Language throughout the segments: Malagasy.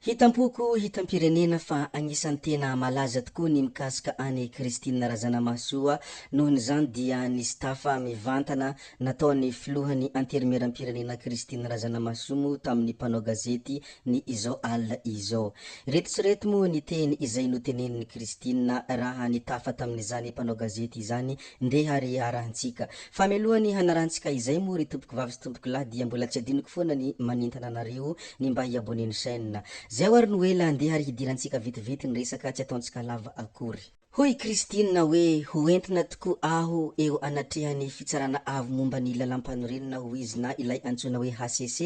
Hitam-poko, hitam-pirenena fa agnisan'ny tena malaza tokoa ny mikasika an'i Christine Razanamahasoa, nohon'izany dia nisy tafa mivantana nataon'ny filohan'ny Antenimierampirenena Christine Razanamahasoa moa tamin'ny mpanao gazety ny izao alina izao. Ireto sy ireto moa ny teny izay notenenin'i Christine raha nitafa tamin'izany mpanao gazety izany, ndeha ary arahantsika. Fa mialohan'ny hanarahantsika izay moa ry tompokovavy sy tompokolahy dia mbola tsy adinoko foana ny manentana anareo ny mba hi-abonner ny chaîne. Zay ary no ela andeha ary hidirantsika vetivety ny resaka tsy ataontsika lava akory. Hoy i Christine hoe ho entina tokoa aho eo anatrehan'ny fitsarana avo momba ny lalampanorenana hoy izy na ilay antsoina hoe HCC,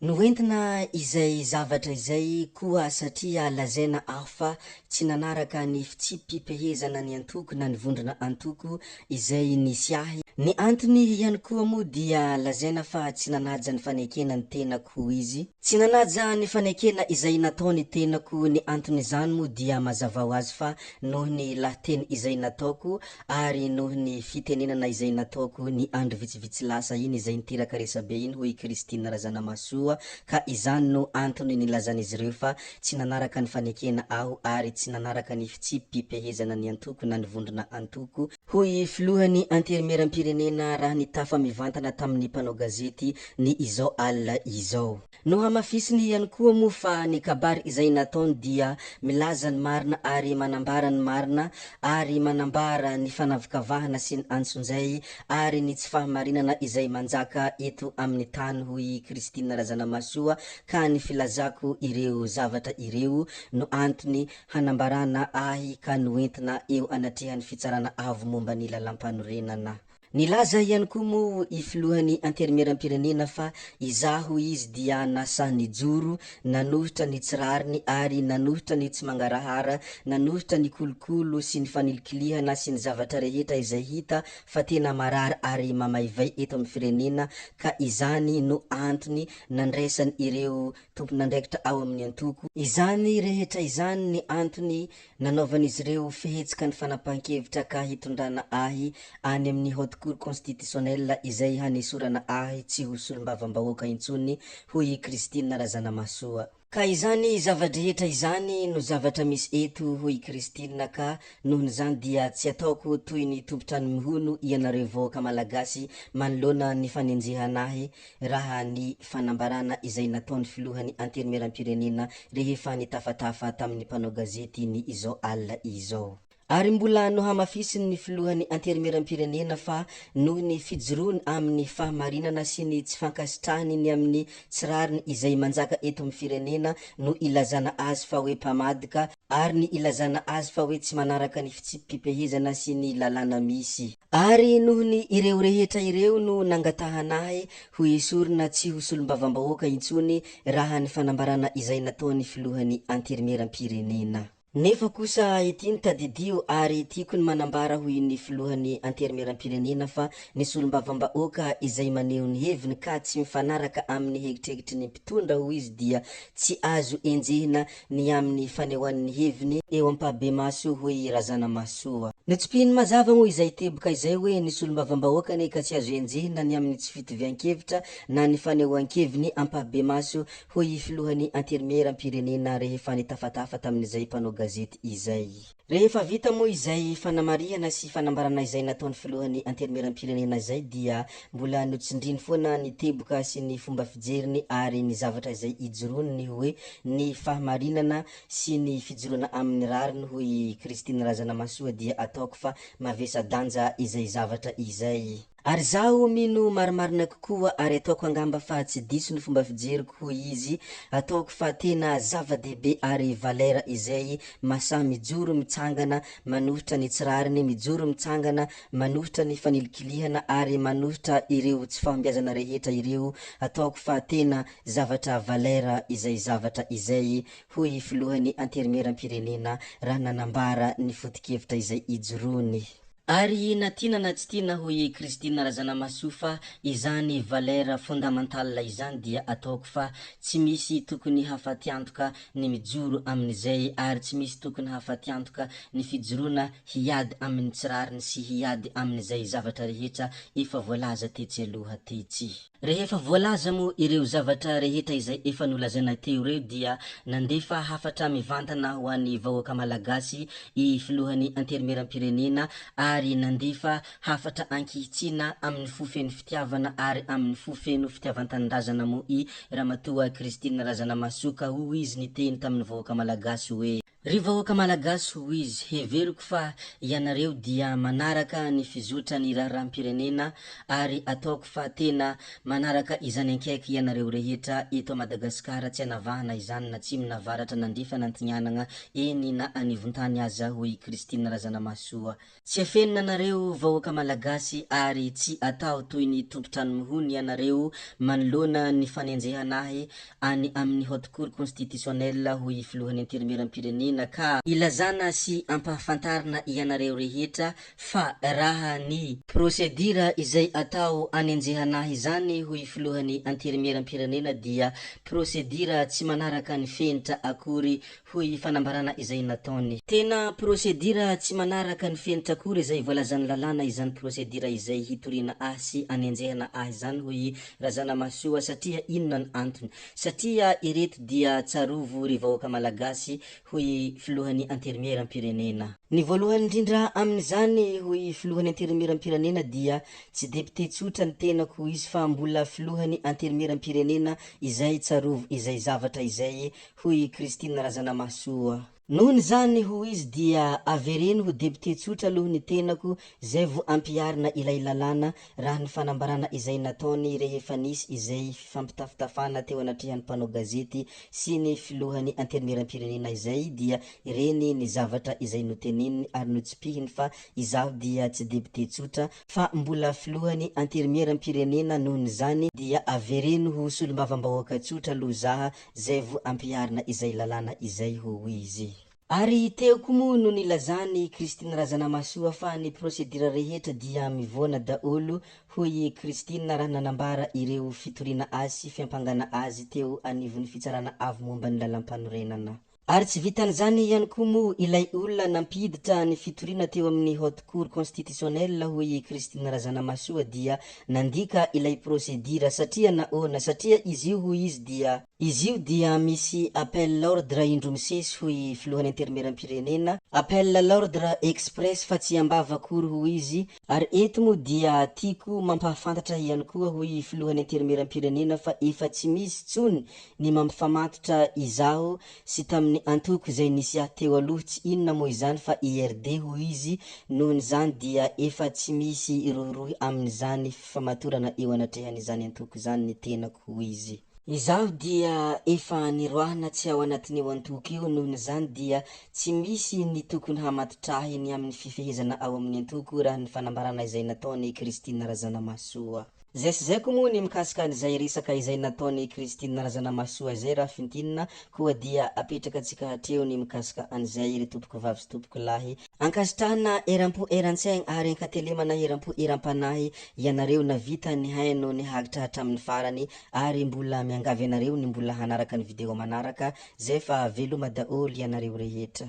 Noentina izay zavatra izay koa satria lazaina aho fa tsy nanaraka ny fitsipi-pihezana ny antoko na ny vondrona antoko izay nisy ahy. Ny antony ihany koa moa dia lazaina fa tsy nanaja ny fanekena ny tenako hoy izy. Tsy nanaja ny fanekena izay natao ny tenako, ny anton'izany moa dia mazava ho azy fa noho ny lahateny izay nataoko ary noho ny fitenenana izay nataoko ny andro vitsivitsy lasa iny izay niteraka resabe iny hoy i Christine Razanamahasoa ka izany no antony nilazan'izy ireo fa tsy nanaraka ny fanekena aho ary tsy nanaraka ny fitsipi-pihezana ny antoko na ny vondrona antoko hoy filohan'ny Antenimierampirenena raha nitafa mivantana tamin'ny mpanao gazety ny izao alina izao. Nohamafisiny ihany koa moa fa ny kabary izay nataony dia milaza ny marina ary manambara ny marina ary manambara ny fanavakavahana sy ny antsonjay ary ny tsy fahamarinana izay manjaka eto amin'ny tany hoy i Christine Razanamahasoa ka ny filazako ireo zavatra ireo no antony hanambarana ahy ka noentina eo anatrehan'ny fitsarana avo momba ny lalampanorenana. Nilaza ihany koa moa i filohan'ny Antenimierampirenena fa izaho izy dia nasahy nijoro nanohitra ny tsy rariny ary nanohitra ny tsy mangarahara, nanohitra ny kolokolo sy ny fanilikilihana sy ny zavatra rehetra izay hita fa tena marary ary mamaivay eto amin'ny firenena ka izany no antony nandraisany ireo tompon'andraikitra ao amin'ny antoko. Izany rehetra izany ny antony nanaovan'izy ireo fihetsika ny fanapahan-kevitra ka hitondrana ahy any amin'ny Haute Cour Constitutionnelle izay hanesorana ahy tsy ho solombavambahoaka intsony, hoy i Christine Razanamahasoa. Ka izany zava-drehetra izany no zavatra misy eto, hoy i Christine, ka nohon'izany dia tsy ataoko toy ny tompon-trano mihono ianareo vahoaka Malagasy manoloana ny fanenjehana ahy raha ny fanambarana izay nataon'ny filohan'ny Antenimierampirenena rehefa nitafatafa tamin'ny mpanao gazety ny izao alina izao. Ary mbola nohamafisin'ny filohan'ny Antenimierampirenena fa noho ny fijoroany amin'ny fahamarinana sy ny tsy fankasitrahany ny amin'ny tsy rariny izay manjaka eto amin'ny firenena no ilazana azy fa hoe mpamadika ary ny ilazana azy fa hoe tsy manaraka ny fitsipi-pipehezana sy ny lalàna misy. Ary noho ny ireo rehetra ireo no nangatahana ahy ho esorina tsy ho solombavambahoaka intsony raha ny fanambarana izay nataon'ny filohan'ny Anterimierampirenena. Nefa kosa ity ny tadidio ary tiako ny manambara hoy ny filohan'ny Anterimierampirenena fa ny solombavambahoaka izay maneho ny heviny ka tsy mifanaraka amin'ny hegitregitry ny mpitondra hoy izy dia tsy azo enjehina ny amin'ny fanehoany ny heviny eo ampahibemaso hoy Razanamahasoa. Notsipihiny mazava moa izay teboka izay hoe ny solombavambahoaka anie ka tsy azo enjehina ny amin'ny tsy fitovian-kevitra na ny fanehoan-keviny ampahibemaso hoy i filohan'ny Antenimierampirenena rehefa nitafatafa tamin'izay mpanao gazety izay. Rehefa vita moa izay fanamarihana sy fanambarana izay nataon'ny filohan'ny Antenimierampirenena izay dia mbola notsindriny foana ny teboka sy ny fomba fijeriny ary ny zavatra izay ijoroany ny hoe ny fahamarinana sy ny fijoroana amin'ny rariny hoy i Christine Razanamahasoa dia ataoko fa mavesa-danja izay zavatra izay. Ary izaho mino marimarina kokoa ary ataoko angamba fa tsy diso ny fomba fijeriko hoy izy, ataoko fa tena zava-dehibe ary valeur izay masahy mijoro mitsangana manohitra ny tsy rariny, mijoro mitsangana manohitra ny fanilikilihana ary manohitra ireo tsy fahombiazana rehetra ireo, ataoko fa tena zavatra valeur izay zavatra izay hoy filohan'ny anterimieram-pirenena raha nanambara ny foto-kevitra izay ijoroany. Ary na tiana na tsy tiana hoy i Christine Razanamahasoa fa izany valeur fondamentale izany dia ataoko fa tsy misy tokony hafatiantoka ny mijoro amin'izay ary tsy misy tokony hafatiantoka ny fijoroana hiady amin'ny tsy rariny sy hiady amin'izay zavatra rehetra efa voalaza tetsy aloha tetsy. Rehefa voalaza moa ireo zavatra rehetra izay efa nolazaina teo ireo dia nandefa hafatra mivantana ho an'ny vahoaka Malagasy i Filohan'ny Antenimierampirenena ary nandefa hafatra ankihitsiana amin'ny fo feno fitiavana ary amin'ny fo feno fitiavan-tanindrazana moa i Ramatoa Christine Razanamahasoa ka hoy izy niteny tamin'ny vahoaka Malagasy hoe. Ry vahoaka Malagasy hoy izy, heveriko fa ianareo dia manaraka ny fizotra ny raharaham-pirenena ary ataoko fa tena manaraka izany ankaiky ianareo rehetra eto Madagasikara tsy anavahana izany na atsimo na avaratra na andrefana antignanagna eny na anivon-tany aza hoy Christine Razanamahasoa. Tsy afenina anareo vahoaka Malagasy ary tsy atao toy ny tompon-trano mihono ianareo manoloana ny fanenjehana ahy any amin'ny Haute Cour Constitutionnelle hoy Filohan'ny Antenimierampirenena ka ilazana sy ampahafantarina ianareo rehetra fa raha ny procédure izay atao anenjehana ahy izany hoy Filohan'ny Antenimierampirenena dia procédure tsy manaraka ny fenitra akory hoy fanambarana izay nataony. Tena procédure tsy manaraka ny fenitra akory izay voalazan'ny lalàna izany procédure izay hitoriana ahy sy anenjehana ahy izany hoy Razanamahasoa satria inona ny antony? Satria ireto dia tsarovo ry vahoaka Malagasy hoy filohan'ny Anterimieram-pirenena. Ny voalohany indrindra amin'izany hoy filohan'ny Anterimieram-pirenena dia tsy député tsotra ny tenako hoy izy fa mbola filohan'ny Anterimieram-pirenena izay tsarovo izay zavatra izay hoy i Christine Razanamahasoa. Nohon' izany, hoy izy, dia avereno ho depiote tsotra aloha ny tenako zay vo ampiharina ilay lalàna, raha ny fanambarana izay nataony rehefa nisy izay fifampitafitafana teo anatrehan'ny mpanao gazety sy ny filohan'ny Antenimierampirenena izay dia ireny ny zavatra izay noteneniny ary notsipihiny fa izaho dia tsy depiote tsotra fa mbola filohan'ny Antenimierampirenena nohon'izany dia avereno ho solombavambahoaka tsotra aloha zaha zay vo ampiharina izay lalàna izay hoy izy. Ary teo koa moa no nilazan'i Christine Razanamahasoa fa ny procédure rehetra dia mivoana daholo hoy i Christine raha nanambara ireo fitoriana azy sy fiampangana azy teo anivon'ny fitsarana avo momba ny lalampanorenana. Ary tsy vitan'izany ihany koa moa ilay olona nampiditra ny fitoriana teo amin'ny Haute Cour Constitutionnelle hoy i Christine Razanamahasoa dia nandika ilay procédure satria nahoana? Satria izy io hoy izy dia izy io dia misy appel l'ordre indroa misesy hoy filohan'ny anterimieram-pirenena, appel l'ordre express fa tsy ambava akory hoy izy, ary eto moa dia tiako mampahafantatra ihany koa hoy filohan'ny anterimieram-pirenena fa efa tsy misy tsony ny mampifamatotra izaho sy tamin'ny antoko izay nisy ahy teo aloha tsy inona moa izany fa IRD hoy izy, nohon'izany dia efa tsy misy rohirohy amin'izany fifamatorana eo anatrehan'izany antoko izany ny tenako hoy izy. Izaho dia efa niroahana tsy ao anatin'io antoko io nohon'izany dia tsy misy ny tokony hamatotra ahy ny amin'ny fifehezana ao amin'ny antoko raha ny fanambarana izay nataon'i Christine Razanamahasoa. Zay sy zay koa moa ny mikasika an'izay resaka izay nataon'i Christine Razanamahasoa izay raha fintinina koa dia apetraka antsika hatreo ny mikasika an'izay ry tompoko vavy sy tompoko lahy. Ankasitrahana eram-po eran-tsaigna ary ankatelemana eram-po eram-panahy ianareo navita nihaino nihagitra hatramin'ny farany ary mbola miangavy anareo ny mbola hanaraka ny video manaraka zay fa veloma daholo ianareo rehetra.